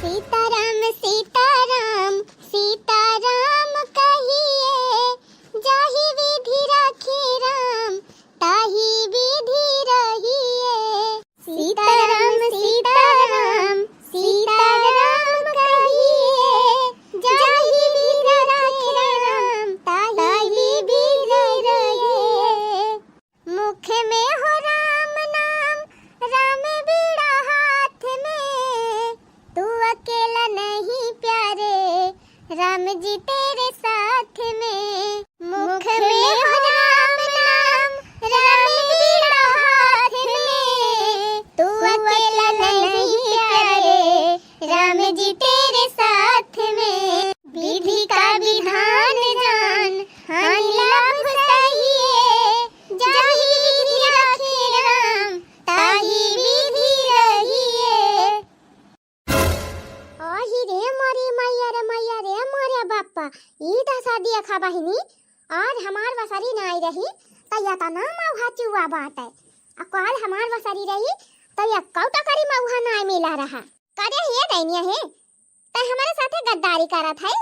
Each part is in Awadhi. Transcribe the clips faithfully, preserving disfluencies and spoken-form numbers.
सीताराम सीताराम सीताराम कहिए, जाहि विधि राखे राम ताहि विधि रहिए। सीताराम सीताराम सीताराम कहिए, जाहि विधि राखे राम ताहि विधि रहिए। मुख में हो राम नाम, राम बीड़ा हाथ में, तू अकेला नहीं प्यारे, राम जी तेरे साथ में। मुख में हो राम नाम, राम बीड़ा हाथ में, तू अकेला नहीं प्यारे, राम जी तेरे साथ में। विधि का विधान जान, हानि लाभ सहिए, जाहि विधि राखे राम, ताहि विधि रहिए। आही रे मोरी मैया रे मैया रे मोरे बापा, ई दसा देखा बहिनी, आज हमार वसरी नाई रही, त यतना मउहा चुआ बाटे। आ काल हमार वसरी रही, त यक्कौ टकरी मउहा नाई मिला रहा। करे हिये डैनिया हे, तै हमरे साथे गद्दारी करत है।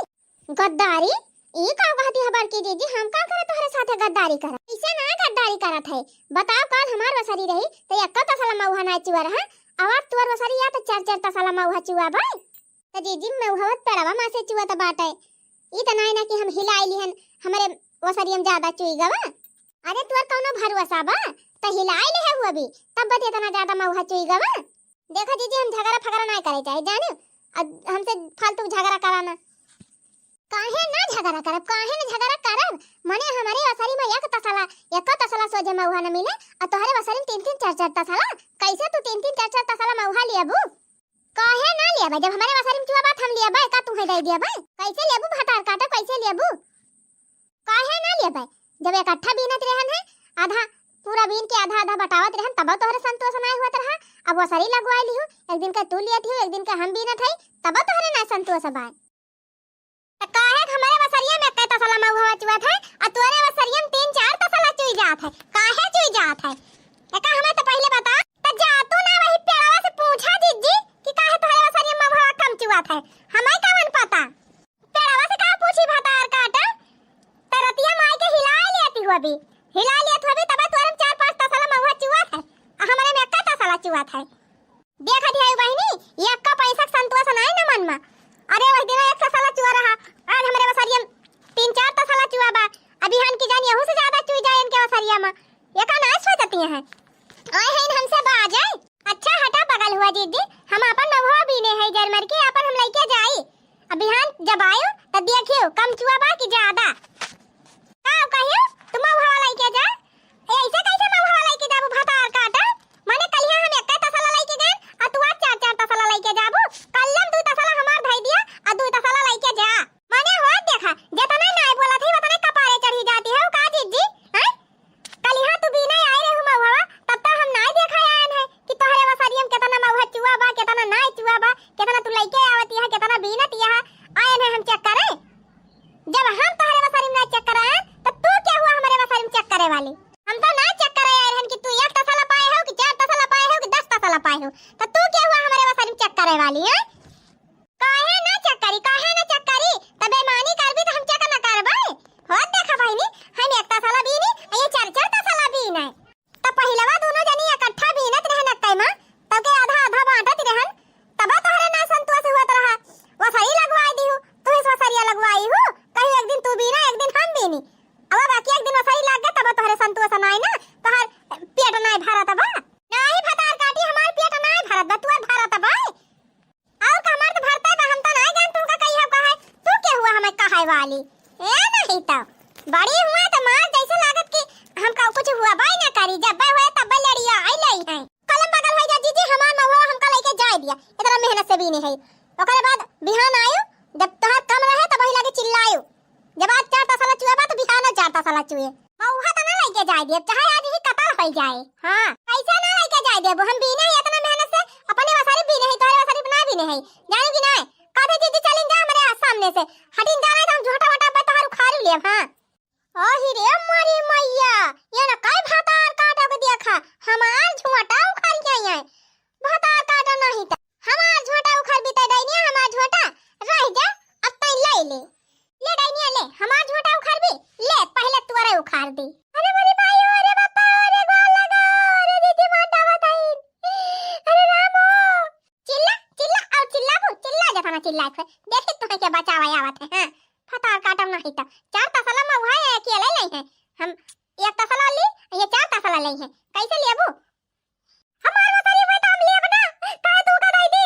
गद्दारी? ई का कहती है बड़की जीजी, हम का करे तोहरे साथे गद्दारी करब? कैसे ना गद्दारी करत है? बताओ, काल हमार वसरी रही, त एक्का तसला मउहा ना चुआ रहा, अब आज तोहर वसरी या त चार चार तसला मउहा चुआ बा। त जीजी, मउहा त पेड़वा मा से चुआ त बाटे, ई त नाई ना कि हम हिलाई लिहन, हमरे वसरी में ज्यादा चुई गवा। अरे तोहर कौनो भरोसा बा? त हिलाई लिहे हुआ भी, तब बत इतना ज्यादा मउहा चुई गवा। देखा जीजी, हम झगड़ा फगड़ा नाई करे चाहे, जाने? अब हमसे फालतू झगड़ा कराना। काहे ना झगड़ा करब, काहे ना झगड़ा करब? मने हमरे वसरी में एक तसला, एक तसला सोझे मउहा न मिले, और तोहरे वसरी में तीन तीन चार चार तसला। कैसे तू तीन तीन चार चार तसला मउहा लियबू? काहे ना लियबे? जब हमरे वसरी में चुआ बात हम लियबे, का तू है दे दियबे? कैसे लियबू भतार काटा, कैसे लियबू? काहे ना लेबै? जब इकट्ठा बीनत रहन है, आधा पूरा बीन के आधा आधा बटावत रहन, तबो तोहरे संतोष नाय होत रहा। अब वसरी लगवाए लिहू, एक दिन के तू लियत हियो, एक दिन के हम बीनत हई, तबो तोहरे नाय संतोष बाय। त काहे के हमरे वसरिया में एक्कै तसला मउहवा चुअत है, आ तोहरे वसरिया में तीन चार तसला चुई जात है? काहे चुई जात है? एका हमें तो पहिले बता। त जा तू ना वही पेड़वा से पूछा जिज्जी कि काहे तोहरे वसरिया में मउहवा कम चुअत है, हमें कवन पता? पेड़वा से का पूछी भतार काटा? त रतिया माई के हिलाए लियत हुआ भी, हिलाए लियत हुआ भी, तबे तोहरे में चार पाँच तसला मउहा चुअत है, आ हमरे में एक्का तसला चुअत है। देखत है बहिनी, एक्का पैसा के संतोष नाई न मन में। अरे वही दिन एक तसला चुआ रहा, आज हमरे वसरिया में तीन चार तसला चुआ बा। अब बिहान की जान यहू से ज्यादा चुई जाए इनके वसरिया में। एका नाई सोचती हैं। आए हैं हमसे बाजे। अच्छा हटा पगल हुआ जिज्जी, हम आपन मउहवा बीने है, जरमर के आपन हम लइके जाई। अब बिहान जब आयो, त देखियो, कम चुआ बा कि ज्यादा। का कहियो, तू मउहवा लइके जा? ए, ऐसे कैसे मउहवा लइके जाबू भतार काटा? मने कलिया हम एक्कै तसला लइके गए, आ तू आज चार चार तसला लइके जाबू। कल्लम दू तसला हमार धई दिया, आ दू तसला लइके जा। मने हो देखा, जेतना नाय बोलत है, ओतने कपारे चढ़ी जाती है, का जिज्जी? हैं? कलिहा तू बीने आए रहू मउहवा, तब तो हम नाय देखा आयन है कि तोहरे वसरिया में केतना मउहा चुआ बा, केतना नाय चुआ बा, केतना तू लइके आवत यहाँ, केतना बीनत यहाँ, आयन है हम check करे। जब हम तोहरे वसरी में नाय check करे आयन, त तू के हुआ हमरे वसरी में check करे वाली? हम तो नाय check करे आए रहन कि तू एक तसला पाए हो कि चार तसला पाए हो कि दस तसला पाए हो, त तू के हुआ हमरे वसरी में check करे वाली, हैं? काहे ना check करी, काहे ना check करी? त बेईमानी करबी त हम check ना करबै? होत देखा बहिनी, हम एक तसला बीनी, ये चार चार तसला बीन है। त पहिलवा दोनों जनी इकट्ठा बीनत रहन एक्कै मा, तब के आधा आधा बांटत रहन, तब तोहरे ना संतोष होत रहा। वसरी लगवाई दिहू, तू इस वसरिया लगवाई हू, कहीं एक दिन तू बीना, एक दिन हम बीनी। अब बाकी एक दिन वसरी लाग गए, तब तोहरे संतोष नाई ना, तोहर पेट नाई भरत बा। नाई भतार काटी, हमार पेट नाई भरत बा, तोहर भरत बा। और का हमार तो भरता बा, हम तो नाय जान तुमका कही हो कहे। तू के हुआ हमें कहे वाली? ए नहीं तो। बड़ी हुआ तो मार जैसे लागत कि हमका कुछ हुआ बाई ना करी, जब बे हुए तब बे लड़िया आई लई है। कलम बगल हो जा जीजी, हमार महुआ हमका लेके जाए दिया। इतना मेहनत से बीने है। ओकरे बाद बिहान आयो, जब तोहार कम रहे तब वही लगे चिल्लायो। जब आज चार तसला चुए बा, तो बिहान चार तसला चुए। महुआ तो ना लेके जाए दिए, चाहे आज ही कतल हो जाए। हाँ, कैसे ना लेके जाए देबो? हम बीने ही इतना मेहनत से, अपने वसरी बीने ही, तोहरे वसरी ना बीने ही। जाने कि ना? कथे दीदी चलिन जा हमरे सामने से। हटिन जा, नहीं तो हम झोटा वोटा पे तोहार उखाड़ लेब। हाँ। ओही रे मोरी मैया, ये ना कई भतार काटा के देखा, हमार झोटा उखाड़ के आई है। भतार काटा नहीं तो हमार झोटा उखाड़ बिता डैनिया, ना चिल्लात है। देखी तुहैं के बचावा आवत है, हाँ। भतार काटब नहीं तो। चार तसला महुआ है, अकेले लई है। हम एक तसला ली, ये चार तसला लई है। कैसे लेबू? हमार वसरी हुए तो हम लेब ना। काहे तू का दई दी?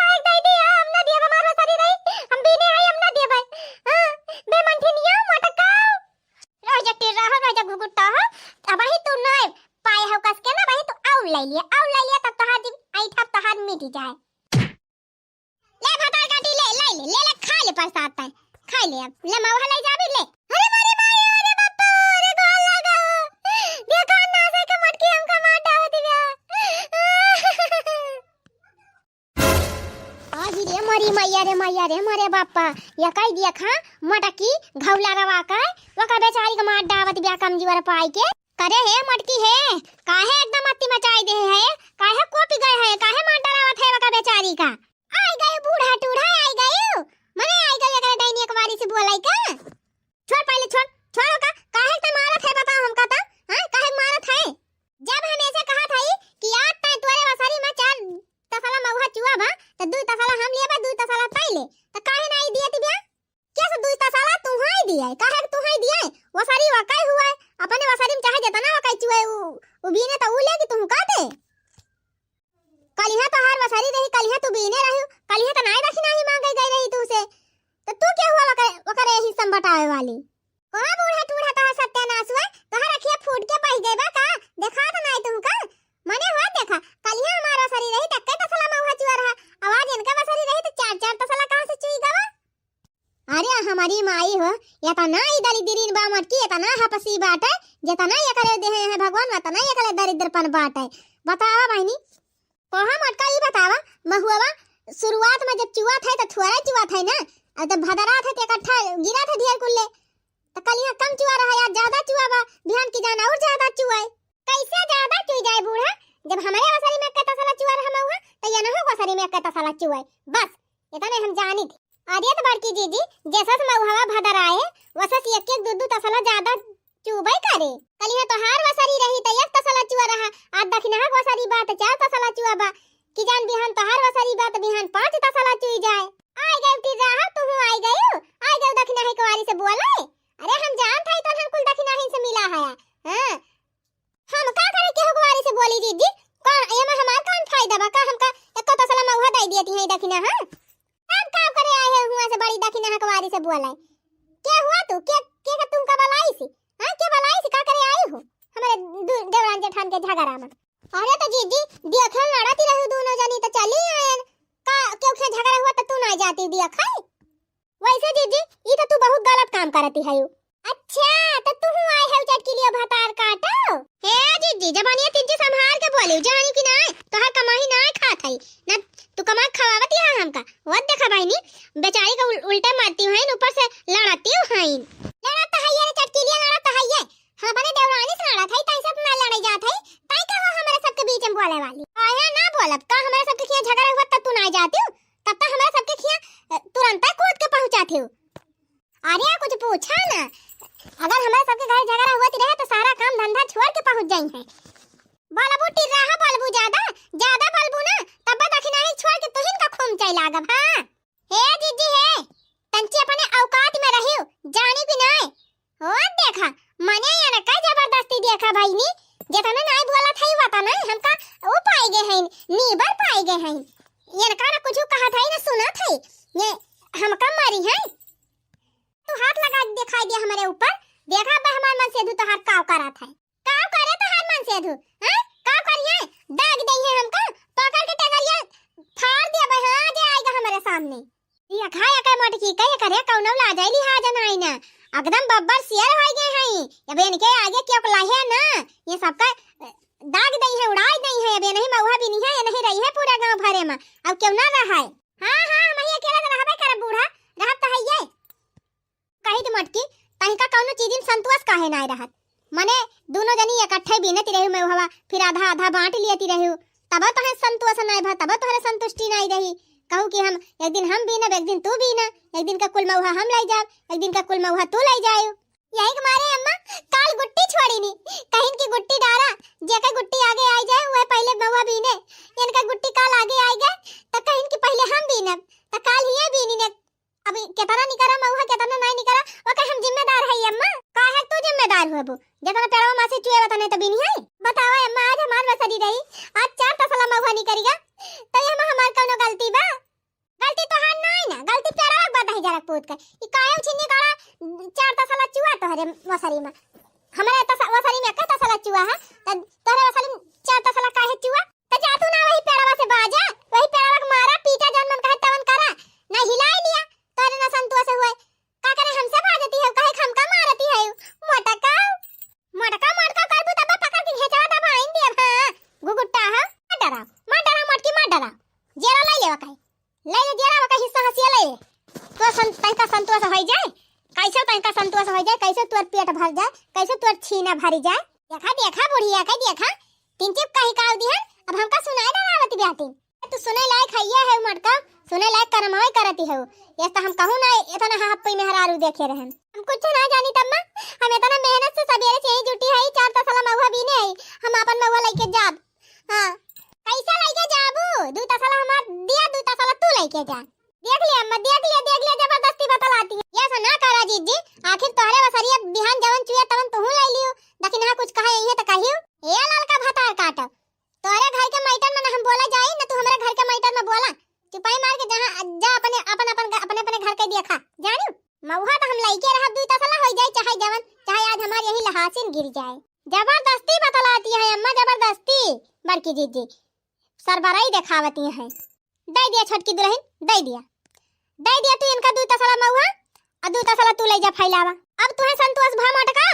काहे दई दी? हाँ, हम ना देब, हमार वसरी रही। हम बीने आई, हम ना देब। हाँ, बेमंठिनिया, मटका। रह जा टिर्रा हो, रह जा घुघुट्टा हो। अबही तू ना पाए हो कस के ना, अबही तू और ले लिया, और ले लिया, तब तोहार दिन ऐठा तोहार मिट जाए। ले भतार काटी, ले, ले, ले, ले, ले, खा ले प्रसाद तै, खा ले अब, ले महुआ ले जाबी, ले। अरे मारे माई, अरे बापा, अरे गोल लगा, देखा ना से के मटकी हमका मार डावत बा। आही रे मरी मैया रे मैया रे मरे बापा, या कई दिया खा मटकी घौला रवा का, वका बेचारी का मार डावत बिया कमजोर पाई के। करे हे मटकी हे, काहे एकदम अति मचाई दे है, काहे कोपी गए है, काहे मार डरावत है वका बेचारी का? आई गए बूढ़ा टूढ़ा, आई गए, मने आई गए एकरे डाइनी एक बारी से बोलाई का? छोड़ पहले, छोड़, छोड़ का, काहे ते मारत है बताओ हमका ता, हाँ, काहे मारत है? जब हम ऐसे कहा था कि आज तय तोरे वसरी में चार तसला महुआ चुआ बा, तो दू तसला हम लेबा, दू तसला तय ले, तो काहे ना आई दिए तिबिया? कैसे दुई तसला तुहई दिए? काहे के तुहई दिए? वसरी वकाई हुआ है, अपने वसरी में चाहे जितना वकाई चुए, उ, उ बीने तो उ लेगी तुहू का दे? कलिहा तोहार वसरी रही, कलिहा तू बीने रही, कलिहा तो नाई दखिना ही मांगे गई रही तू से, तो तू क्या हुआ वकर, वकर यही संबटावे वाली? कहाँ बूढ़ा टूढ़ा तोहार सत्यानाश हुआ? तोहार अखिया फूट के बह गए बा का? देखा तो नाई तुहू का? मने हुआ देखा, कलिहा हमार वसरी रही तो कई तसला महुआ चुआ रहा, आवाज इनका वसरी रही तो चार चार तसला कहाँ से चुई गवा? अरे हमारी माई हो, एतना ई दरिद्रीन बा मटकी, एतना हपसी बाटे, जेतना एकरे देहे हैं भगवान, वतना एकरे दरिद्रपन बाटे। बतावा बहिनी, कोहा मटका ई बतावा, महुआ शुरुआत में जब चुआ थे तो थोड़ा चुआ थे ना, और जब भदरा थे तो इकट्ठा गिरा थे ढेर कुल्ले, तो कल यहाँ कम चुआ रहा, आज ज्यादा चुआ बा, बिहान की जान और ज्यादा चुआए। कैसे ज्यादा चुई जाए बूढ़ा, जब हमारे वसरी में एक तसला चुआ रहा महुआ, तो ये नहो वसरी में एक तसला चुआए। बस, इतने हम जानी थे। अरे तो बड़की जीजी, जैसा से महुआ भदर आए, वैसा से एक एक दू दू तसला ज्यादा चुबे करे। कल यहाँ तोहार वसरी रही तो एक तसला चुआ रहा, आज दखिनहा के वसरी बा तो चार तसला चुआ बा। कि जान बिहान तोहार वसरी बा तो बिहान पाँच तसला चुई जाए। आई गए टिर्रा हो, तुहू आई गए, आई गए दखिनहा के वारी से बोले। अरे हम जान था तो हम कुल दखिनहा से मिला है। हाँ, हम का करे केहू के वारी से बोली जीजी? का एमा हमार कौन फायदा बा? का हमका एको तसला महुआ दे दिए तिहाई दखिनहा? हम का करे आए हैं हुआ से बड़ी दखिनहा के वारी से बोले? के हुआ तू? के, के, के तुमका बलाई सी? हाँ, के बलाई सी? का करे आई हो हमारे दू-, देवरान जेठान के झगड़ा में? अरे तो जीजी, देखन लड़ती रहू दोनों जनी तो चली आयन। का, क्यों के झगड़ा हुआ तो तू ना जाती दिया खाई? वैसे जीजी, ई तो तू बहुत गलत काम करती है। अच्छा, तो तू आई है चटकिलिया भतार काटो? हे जीजी, जबानिया तिनची संभाल के बोली, जानी कि नाय, तोहर कमाई नाय खात है, ना तू कमा खवावती है हमका। वो देखा बहिनी, बेचारी का उल-, उल्टे मारती है, ऊपर से लड़ती है। लड़ा तो है ये रे चटकिलिया, लड़ा तो है ये। हाँ, बने देवरानी से लड़ा था, ताई से ना लड़े जात है, ताई का हो हमारे सबके बीच में बोले वाली? आया ना बोलब, का हमारे सबके खिया झगड़ा हुआ तब तू ना जाती हो? तब तो हमारे सबके खिया, अ, तुरंत कूद के पहुँचाती हो। अरे कुछ पूछा ना, अगर हमारे सबके घर झगड़ा हुआ रहे तो सारा काम धंधा छोड़ के पहुँच जाई है। बोलबू टिर्रा हो, बोलबू ज्यादा, ज्यादा बोलबू ना, तब दखिनही छोड़ के तुहिन का खूम चाय लागब, हाँ। हे जीजी हे, तंची अपने औकात में रहियो, जानी भी नाय। ओ देखा, मने इनका जबरदस्ती देखा बहिनी, जेतना नाय बोलत है वतना हमका ऊ पाए गए हैं, नीबर पाए गए हैं। इनका ना कुछ कहत है ना सुनत है, ये हमका मारी है। तू हाथ लगा के दिखाई दे हमारे ऊपर, देखा बे हमार मनसेधु तोहार काव करत है। काव करे तोहार मनसेधु, हैं? काव करिए? दाग दई है हमका, पकड़ के टंगरिया फाड़ दिया बे, हाँ, जे आएगा हमारे सामने। ये खाया के मोटकी कहे करे, कौनो लाजै लिहाज नाई ना, एकदम बब्बर शेर हो गए हैं। अब इनके आगे क्यों लाहे ना, ये सबका, अ, दाग दई है, उड़ाई दई है। अब ये नहीं महुआ बीनी है, ये नहीं रही है पूरे गाँव भरे में, अब क्यों ना रहा है। हाँ, हाँ, हम ही अकेला तो रहबे करब बूढ़ा, रहब तो है ये। कही तो मोटकी, तहिका कौनो चीज में संतोष काहे नाय रहत? मने दोनों जनी इकट्ठे बीनती रही महुआ, फिर आधा आधा बांट लेती रही, तब तोहे संतोष नाय भा, तब तोहरे संतुष्टि नाय रही। कहू कि हम एक दिन हम बीनब, एक दिन तू बीना, एक दिन का कुल महुआ हम लाई जाब, एक दिन का कुल महुआ तू लाई जायो। यही के मारे अम्मा काल गुट्टी छोड़ी नी, कहिन की गुट्टी डारा, जेके गुट्टी आगे आई जाए वह पहले महुआ बीने। इनका गुट्टी काल आगे आई गए तो कहिन की पहले हम बीनब, तो काल ही अब केतना निकरा मउहा, केतना नाहीं निकरा, ओके हम जिम्मेदार हई अम्मा। काहे तू जिम्मेदार होबू? जेतना पेड़वा मा से चुए, ओतने तो बीनी है। बतावा अम्मा, आज हमार वसरी रही, आज चार तसला मउहा निकरिगा, तो ये हम, हमार कौनो गलती बा? गलती तोहार नाहीं ना, गलती पेड़वा के बा, दही जरा पूत के। ई काहे उछिन्नी काड़ा चार तसला चुआ तोहरे वसरी मा? हमरे तस-, वसरी मा एक तसला चुआ है, त तोहरे वसरी मा चार तसला काहे चुआ? त जा तू ना वही पेड़वा से बाजा, वही पेड़वा के मारा, पीटा, जौन मन कहे तवन करा, ना हिलाई लिया, तोहरे ना संतोष हुए। का करे हमसे बाजती है, काहे हमका मारती है? मोटका, मोटका, मोटका करबू तब पकड़ के घेचवा दबाइन दिया, हाँ, गुगुट्टा है। मत डराओ, मत डराओ, मोटकी मत डराओ, जेरा ले लेवा काहे। ले ले जेरा, ओकर हिस्सा हंसिया ले ले। तो सं-, तनिका संतोष होइ जाए, कैसे तनिका संतोष होइ जाए, कैसे तोर पेट भर जाए, कैसे तोर छीना भर जाए। देखा, देखा बुढ़िया के देखा, तीन चिप कही काव दिहन, अब हमका सुनाई डरावत ब्याटी। तू सुने लायक हइये है मटका, सुने लायक करमवे करती है। ये तो हम कहूँ ना, इतना हाफ कोई मेहरारू देखे रहन। हम कुछ ना जानी तम्मा, हम इतना मेहनत से सबेरे से यहीं जुटी है, चार तसला महुआ बीने है, हम अपन महुआ लेके जाब। हाँ, कैसा लइके जाबू? दुई तसला हमार दिया, दुई तसला तू लइके जा। देख लिया अम्मा, देख लिया, देख लिया, जबरदस्ती बतलाती है। ये ऐसा ना करा जीजी, आखिर तोहरे वसरिया बिहान जवन चुए तवन तुहू लाई लियो। दखिनहा कुछ कहा यही है तो कहियो। ए ललका भतार काट, तोहरे घर के मैटर में ना हम बोला जाई, ना तू हमरे घर के मैटर में बोला। चुपाई मार के जहाँ जा अपने, अपन, अपन, अपने, अपने घर के देखा, जानियो। महुआ तो हम लइके रहब, दुई तसला होई जाए, चाहे जवन, चाहे आज हमार यही लहासिन गिर जाए। जबरदस्ती बतलाती है अम्मा, जबरदस्ती। बड़की जीजी, सरबराई देखावती हैं। दे दिया छोटकी दुल्हन, दे दिया, दे दिया तू इनका दुई तसला महुआ, और दुई तसला तू ले जा फैलावा। अब तुहे संतोष भा मटका?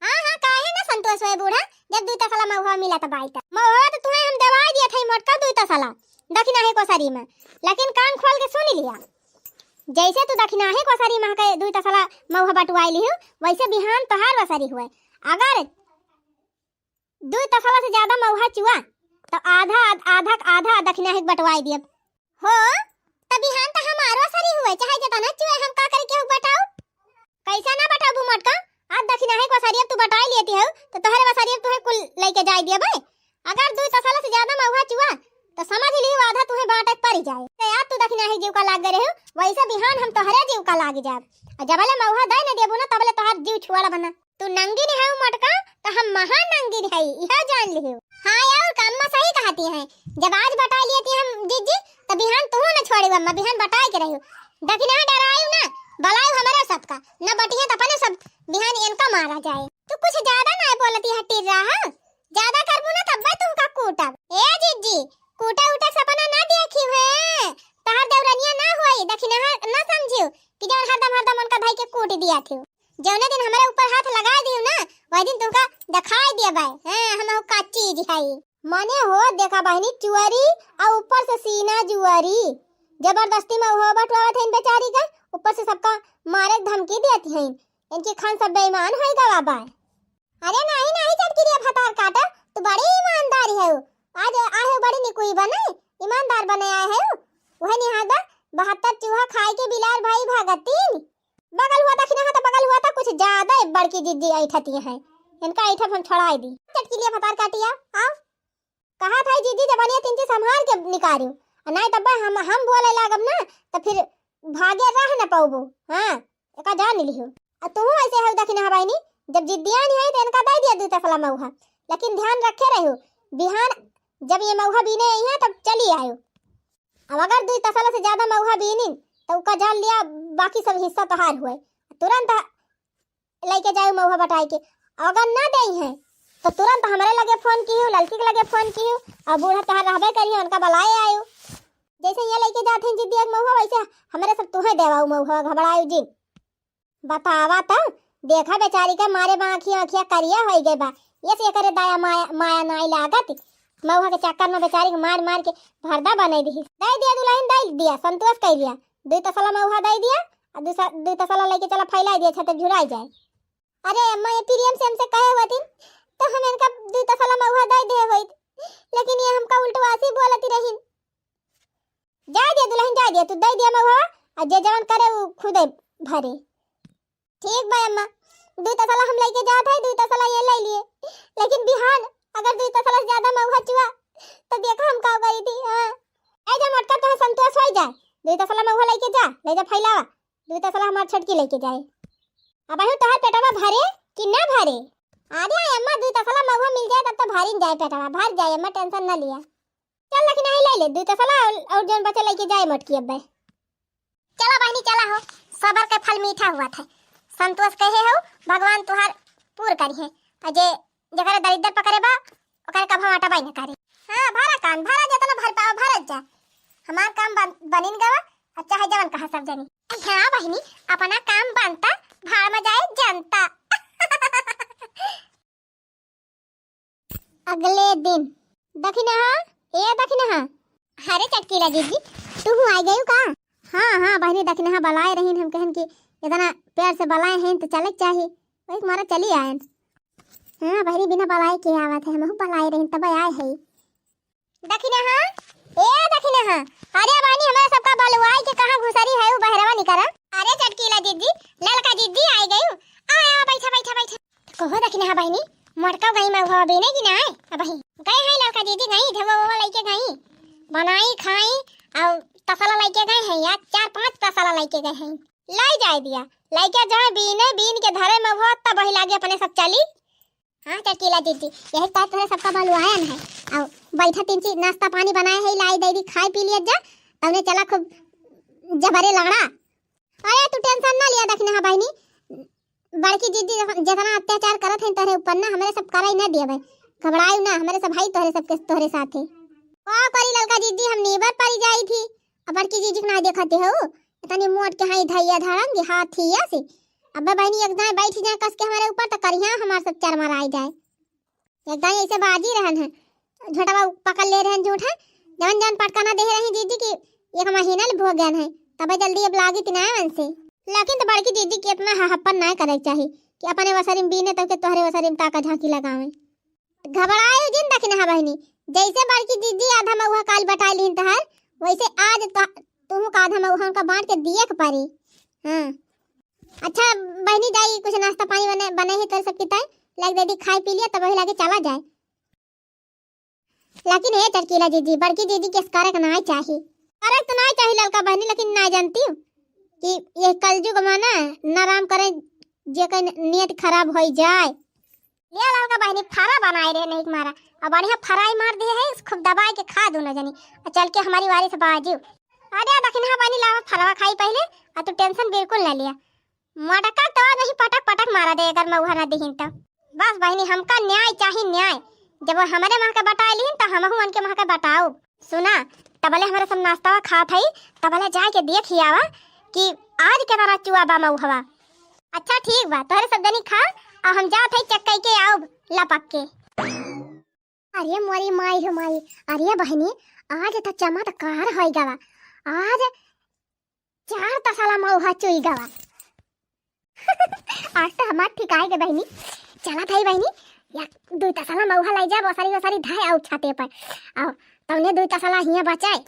हाँ, हाँ, काहे ना संतोष होए बूढ़ा, जब दुई तसला महुआ मिला त बाई त। महुआ तो तुहे हम देवाई दिया था मटका दुई तसला, दखिनहा के ओसरी में, लेकिन कान खोल के सुन लिया। जैसे तू दखिनहा के ओसरी में के दुई तसला महुआ बटुआई लिहू, वैसे बिहान तोहार ओसरी हुए। अगर दुई तसला से ज्यादा महुआ चुआ, तो आधा, आधा, आधा दखिनहा के बटवाई दियब। हो, त बिहान त हमारो ओसरी हुए, चाहे जेतना चुए, हम का करे केहू बटाऊ? कैसे ना बटाऊ मटका? आज दखिनहा के ओसरी अब तू बटाई लेती हो, तो तोहरे ओसरी अब तुहे कुल लेके जाए दियब। अगर दुई तसला से ज्यादा महुआ चुआ, तो समझ लियो आधा तुहे बांटे पड़ जाए। तो आज तू दखिनहा के जीव का लाग गए रहे हो, वैसे बिहान हम तोहरे जीव का लाग जाब। और जबले महुआ दे न देबू ना, तबले तोहार जीव छोड़ब ना। तू नंगिन हऊ मटका, त हम महा नंगिन हई, इहो जान लिहू। हाँ यार, अम्मा सही कहती हैं, जब आज बटाई लियती हम जीजी, त बिहान तू न छोड़ू अम्मा, बिहान बटाई के रहू। दखिनहा डरायू ना, बलायू हमरे सबका, न बटिहे त अपने सब बिहान इनका मारा जाए। तू कुछ ज्यादा ना बोलती है टिर्रा, हाँ? ज्यादा करबू ना तब्बे तुमका कूटब। ए जीजी, कूटे उटे सपना ना देखी है, तहार देवरनिया ना होई, दखिनहा ना समझियो कि जौन हरदम, हरदम उनका भाई के कूट दिया थी। जौने दिन हमरे ऊपर हाथ लगा दियो ना, वही दिन तुमका दिखाई दिया भाई, हाँ, हम का चीज है। मने हो, देखा बहिनी, चुअरी और ऊपर से सीना जुअरी, जबरदस्ती में हो बटवावत हैं बेचारी का, ऊपर से सबका मारे के धमकी देती हैं। इनकी खान सब बेईमान होई गवा बा। अरे नाही, नाही, चटकिरिया भतार काटा, तू बड़ी ईमानदारी है। आज आए हो बड़ी निकुई बने, ईमानदार बने आए हो। वह निहादा बहत्तर चूहा खाए के बिलार भाई भागतीन। बगल हुआ दखिनहा तो बगल हुआ तो कुछ ज्यादा ही बड़की जिद्दी ऐठती हैं। इनका ऐठब हम छोड़ाई दी। चटकिरिया भतार काटिया, आओ। कहा था जीजी जबनिया तिनची संभाल के निकारियो। आ नाई तब हम, हम बोले लागब ना, तो फिर भागे रह न पाउबो। हाँ, एका जान लिहो। आ तू ऐसे है दखिनहा बहिनी, जब जिद्दिया नहीं है तो इनका दे दिया दुई तसला मऊहा। लेकिन ध्यान रखे रहो, बिहान जब ये मऊहा बीने आई है तब चली आयो। अब अगर दुई तसला से ज्यादा मऊहा बीनी तो उका जान लिया, बाकी सब हिस्सा तोहार हुए। तुरंत लेके जाऊ मऊहा बटाई के। अगर ना देई है तो तुरंत हमरे लगे फोन किहू, ललकी के लगे फोन किहू, और बूढ़ा तहार रहबे करी है, उनका बुलाए आयु। जैसे ये लेके जात हैं जिद्दी एक मऊहा, वैसे हमरे सब तुहे देवाऊ मऊहा, घबरायु जिन। बतावा तो, देखा बेचारी के मारे बाँखी आँखिया करिया होई गए बा, ये से एकरे दया माया, माया नाई लागत। मऊहा के चक्कर में बेचारी के मार मार के भरदा बनाई दिही। दे दिया दुल्हन, दे दिया, संतोष कर दिया। दुई तसला मऊहा दे दिया, और दूसरा दुई तसला लेके चला फैलाई दिया, छत झुराई जाए। अरे अम्मा, ये प्रेम से हमसे कहे हुए थी तो हम इनका दुई तसला मऊहा दे दे होइत, लेकिन ये हमका उल्टवासी बोलती रही। जा दिया दुल्हन, जा दिया, तू दे दिया मऊहा, और जे जवन करे वो खुदे भरे। ठीक बा अम्मा, दुई तसला हम लेके जात है, दुई तसला ये ले लिए, लेकिन बिहान अगर दुई तसला से ज्यादा मऊहा चुआ तो देखा हम का करी थी। हाँ, ए जा मोटका, तोहे संतोष हो जाए, दुई तसला मऊहा लेके जा, ले जा फैलावा। दुइ तसला हमार छोटकी लइके जाए। अबहिं तोहार पेटवा भरे कि ना भरे? अरे अम्मा, दुइ तसला महुआ मिल जाए तब तो भरिन जाए पेटवा, भर जाए अम्मा, tension ना लिया। चल दखिनहा, लइ ले दुइ तसला अउर, अउर जउन बचे लइके जाए मोटकी अब्बे। चला बहिनी चला हो, सबर के फल मीठा हुआ था। संतोष कहे हो, भगवान तुहार पूर करिहे। अउर जे, जेकरे दरिद्र पकड़े बा, ओकरे कभो आटा बाई न करे। हाँ, भरा कान, भरा, जेतना भर पावा, भरत जा। हमार काम बन, बनिन गवा, अउर चाहे जवन कहा सब जनी। हाँ बहिनी, अपना काम बनता, भाड़ में जाए जनता। अगले दिन। दखिनहा, ए दखिनहा। अरे चटकीला जीजी, तू हूँ आ गयू का? हाँ, हाँ बहिनी, दखिनहा बलाए रहीन, हम कहन कि इतना प्यार से बलाए हैं तो चले के चाही, वही मारा चली आयन। हाँ बहिनी, बिना बलाए के आवत है, हमहू बलाए रहीन तब आए है। दखिनहा, ए दखिनहा, अरे बहिनी, हमरा सबका बलुआई के कहाँ घुसरी है, उ बहरवा निकरा। अरे चटकीला जीजी, ललका जीजी आ गयू। आ, आ, बैठा, बैठा, बैठा। कहो दखिनहा बहिनी, मोटका गई महुआ बीने कि नाय? अबही गए हैं ललका जीजी, गई, झउआ वउआ लइके गई, बनाई, खाई, अउर तसला लइके गए हैं, या चार पाँच तसला लइके गए हैं। लइ जाए दिया, लइके जाए बीने, बीन के धरे महुआ, तब वही लागे अपने सब चली। हाँ चटकीला जीजी, यही तो तोहरे सबका बलुआयन है। अउर बैठा, तीन चीज नाश्ता पानी बनाए है, लाई दे दी, खाए पी लिया जा, तउने चला खूब जबरे लंगड़ा। अरे तू tension ना लिया दखिनहा बहिनी, बड़की जीजी जतना अत्याचार करत है तोहरे ऊपर ना, हमरे सब करई ना दियबे, घबरायू ना, हमरे सब है तोहरे सबके, तोहरे साथे। का करी ललका जीजी, हम नीबर परी जाई थी, अब बड़की जीजी के ना देखते हो, इतनी मोट के हाई धैया धड़ंगी हाथिया से। अब्बे बहिनी एक दाएं बैठ जाए कस के हमरे ऊपर तो करिहा हमार सब चरमराई जाए। एक दाई ऐसे बाजी रहन है, झोटवा पकड़ ले रहन झूठा, जवन जवन पटकना दे रही जीजी की एक महीना ले भोगन है, तबे जल्दी अब लागी तिनाए मन से। लेकिन तो बड़की जीजी की इतना हहप्पन नाय करे के चाही कि अपने वसरी में बीने तब के तोहरे वसरी में ताका झांकी लगावे। घबराए जिन दखिनहा बहिनी, जैसे बड़की जीजी आधा महुआ काल बटाई लीन तहार, वैसे आज तो, तुहू का आधा महुआ उनका बांट के दिए के पड़ी। हाँ। अच्छा बहिनी, जाई कुछ नाश्ता पानी बने, बने ही तोरे सबकी ताई, लाग दे दी, खाए पी लिया, तब वही लागे चला जाए। लेकिन हे चटकीला जीजी, बड़की जीजी के करे के नाय चाही। करे तो नाय चाही ललका बहिनी, लेकिन नाय जानती हूँ कि ये कलजुग में ना, ना राम करे, जे के नियत खराब होई जाए। लिया ललका बहिनी, फरा बनाए रहे नहीं मारा, अब बढ़िया फराई मार दिए है, खूब दबाए के खा दू ना जनी, और चल के हमारी वारी से बाजू। अरे दखिनहा बहिनी, लावा फरवा खाई पहले, और तू tension बिल्कुल ना लिया। मटका तो नहीं, पटक पटक मारा दे अगर महुआ ना दिहिन तो। बस बहिनी, हमका न्याय चाही, न्याय। जब वो हमरे मह के बटाए लीन तो हमहू उनके मह के बटाऊ। सुना, तबले हमरे सब नाश्ता खात हई, तबले जाए के देख ही आवा कि आज के तरह चुआ बा महुआ। अच्छा ठीक बा, तोहरे सब जनी खा, आ हम जात हई चक्कई के आउब लपक के। अरे मोरी माई हो माई, अरे बहिनी, आज तो चमत्कार होई गवा। आज चार तसला महुआ चुई गवा। आज तो हमार ठिकाए के बहिनी। चलत हई बहिनी, या दुई तसला महुआ लाई जा, ओसरी ओसरी धाए आउ छाते पर। आओ, तौने दुई तसला हियाँ बचाए।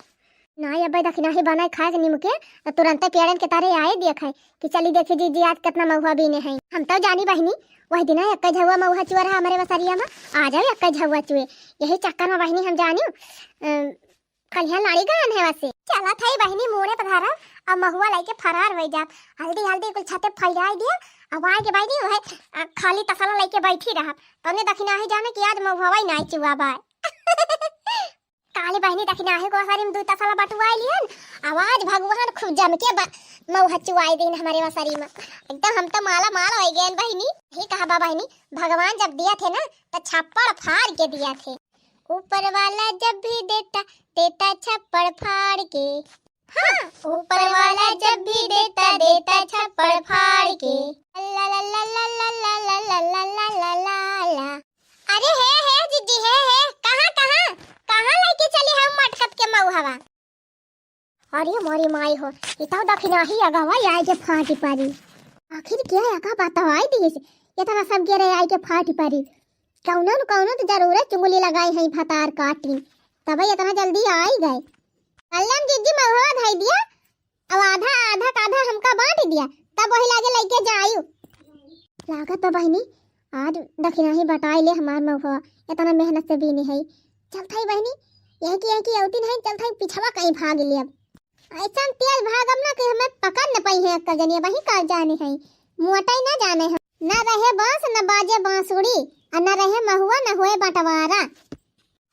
ना अब्बे दखिनही बनाए खाए के निमके, तो तुरंते पेड़न के तरे आए देखे कि चली देखी जीजी आज कितना महुआ बीने हैं। हम तो जानी बहिनी, वही दिन एक्के झउआ महुआ चुआ रहा हमरे वसरिया में, आज एक्के झउआ चुए। यही चक्कर में बहिनी हम जानी, अ, खलिहा लड़ी गयन है वैसे। चलत हई बहिनी मूड़े पधारब, अब महुआ लइके फरार होई जाब। हल्दी हल्दी कुल छते फैलाई दिया, अब आए के बहिनी वह, अ, खाली तसला लइके बैठी रहब। तौने दखिनही जाने कि आज महुआ ही नाई चुआ बाय। काली बहिनी दखिनही को ओसरी में दुई तसला बटुआई लिहन, अब आज भगवान खूब जम के ब-, महुआ चुआई दिन हमरे ओसरी में। एकदम हम तो माला माल होई गयन बहिनी। ही कहा बा बहिनी, भगवान जब दिया थे ना, तो छप्पड़ फाड़ के दिया थे। ऊपर वाला जब भी देता, देता छप्पड़ फाड़ के। हाँ, ऊपर वाला जब भी देता, देता छप्पड़ फाड़ के। ला ला ला ला ला। अरे हे, हे जीजी, हे, हे, कहाँ, कहाँ, कहाँ लइके चली हम मटकत के मउहवा? अरे मोरी माई हो, ई तो दखिनही अगवा आए के फाटी परी। आखिर क्या अगा बतवाई दिहिस, इतना सब गेरे आए के फाटी परी। कौनो न कौनो तो जरूरे चुंगली लगाई है भतार काटी, तबे इतना जल्दी आई गए। कल्लम जीजी मउहवा धई दिया, अब आधा, आधा का आधा हमका बांट दिया, तब वही लागे लइके जायु। लागत बा बहिनी, आज दखिनही बटाई ले हमार मउहवा, इतना मेहनत से बीनी है। चलत हई बहिनी, यही की, यही की औतिन है, चलत हई पिछवा कहीं भाग ले अब। ऐसन तेज भागब ना कि हमें पकड़ न पाई है अक्का जनिया, वही का जाने है, मोटाई ना जाने है। न रहे बांस, न बाजे बांसुरी, और न रहे महुआ, न होए बंटवारा।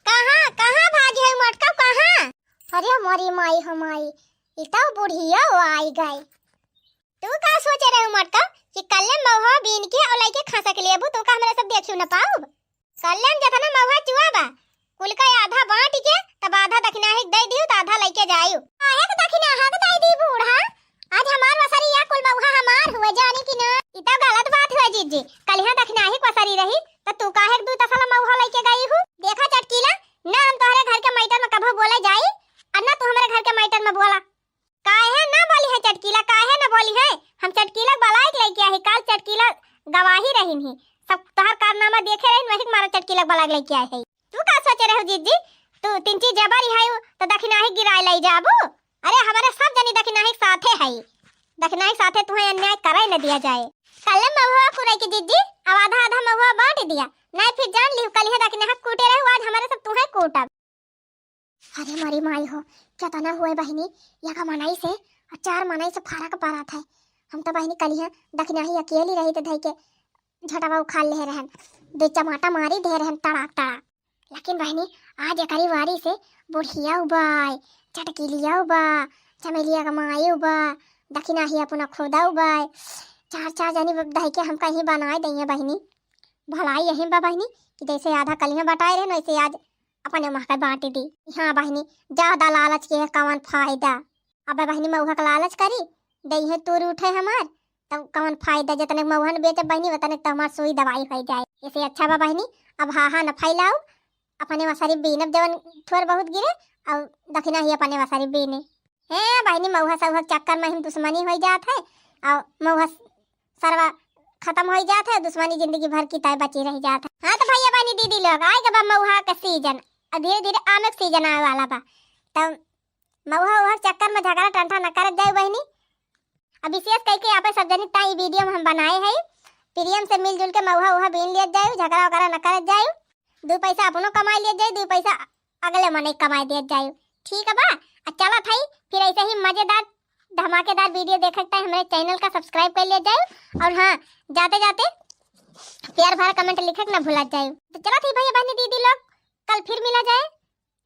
कहाँ, कहाँ भागी है मटका, कहाँ? अरे मोरी माई हो माई, ई तो बुढ़िया आई गई। तू का सोचे रहे मटका कि कल्ले महुआ बीन के और लइके खसक लेबू, तू का हमरे सब देखियो न पाउब? कल्ले में जतना महुआ चुआ बा, कुल का आधा बांट के तब आधा दखिनाही के दे दियो, त आधा लइके जाइयो। काहे के दखिनाहा के दे दी बूढ़ा? आज हमार वसरी या कुल महुआ हमार हुए, जाने कि ना? ई तो गलत बात हुए जीजी, कलिहा दखिनाही के वसरी रही, त तू काहे के दू तसला महुआ लइके गई हू? देखा चटकीला, ना हम तोहरे घर के मैटर में कभो बोले जाई, और ना तू हमरे घर के मैटर में बोला। काहे ना बोली है चटकीला, काहे ना बोली है? हम चटकीला के बलाइक लइके आही, काल चटकीला गवाही रहिन ही, सब तोहर कारनामा देखे रहिन, वही के मारा चटकीला के बलाइक लइके आए है। तू का सोचे रहो जीजी, तू तिनची जबरी है तो दखिनाही गिराए लई जाबू? अरे हमारे सब जनी दखिनाही के साथे है, दखिनाही के साथे तुहे अन्याय करे न दिया जाए। कल्ले महुआ कुराई के जीजी, अब आधा आधा महुआ बांट दिया, नहीं फिर जान लिहू कलिहा दखिनाहा कूटे रहो, आज हमारे सब तुहे कूटब। अरे मोरी माई हो, केतना हुए बहिनी, एक मनई से और चार मनई से फरक परत है। हम तो बहिनी कलिहा दखिनाही अकेली रही तो धई के झटवा उखाड़ ले रहन, दो चमाटा मारी दे रहन तड़ाक तड़ाक। लेकिन बहिनी आज एकरी वारी से बुढ़िया उबाय, चटकीलिया उबा, चमेलिया का माई उबा, दखिनाही अपना खुदा उबाय। चार चार जनी धई के हमका ही बनाए दइए बहिनी। भलाई यही बा बहिनी कि जैसे आधा कलिहा बटाए रहन वैसे आज अपने मह के बांट दी। हाँ बहिनी, ज्यादा लालच के कवन फायदा? अब बहिनी मउहा के लालच करी, दइहे तूर उठे हमार, तब कवन फायदा? जतने मउहा न बेचब बहिनी, उतने तो हमार सुई दवाई हो जाए। ऐसे अच्छा बा बहिनी, अब हाहा न फैलाऊ, अपने वसरी बीनब जवन थोर बहुत गिरे, और दखिनाही अपने वसरी बीने। हे बहिनी, मउहा सउहा के चक्कर में ही दुश्मनी हो जात है, और मउहा सरवा खत्म हो जात है, दुश्मनी जिंदगी भर की तय बची रह जात है। हाँ तो भैया बहिनी दीदी लोग, आए के बा मउहा का सीजन, और धीरे धीरे आम के सीजन आवे वाला बा। तब मउहा उहा के चक्कर में झगड़ा टंठा न करत जाए बहिनी। अब विशेष करके आप सब जनी ताई वीडियो में हम बनाए है, प्रेम से मिलजुल के मउहा उहा बीन लियत जाए, झगड़ा वगैरह न करत जाए, दो पैसा अपनो कमाई लियत जाए, दो पैसा अगले मने कमाई दियत जाए। ठीक बा, आ चलत है फिर ऐसे ही मजेदार धमाकेदार वीडियो देखे के ताई हमारे चैनल का सब्सक्राइब कर लिया जाए। और हाँ, जाते जाते प्यार भरा कमेंट लिखे के ना भूला जाए। तो चलत ही भैया बहनी दीदी लोग, कल फिर मिला जाए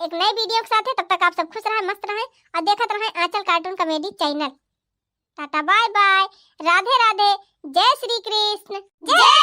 एक नए वीडियो के साथ। तब तक आप सब खुश रहें, मस्त रहें और देखत रहें Aanchal cartoon comedy channel. Tata bye bye, Radhe Radhe, जय श्री कृष्ण, जय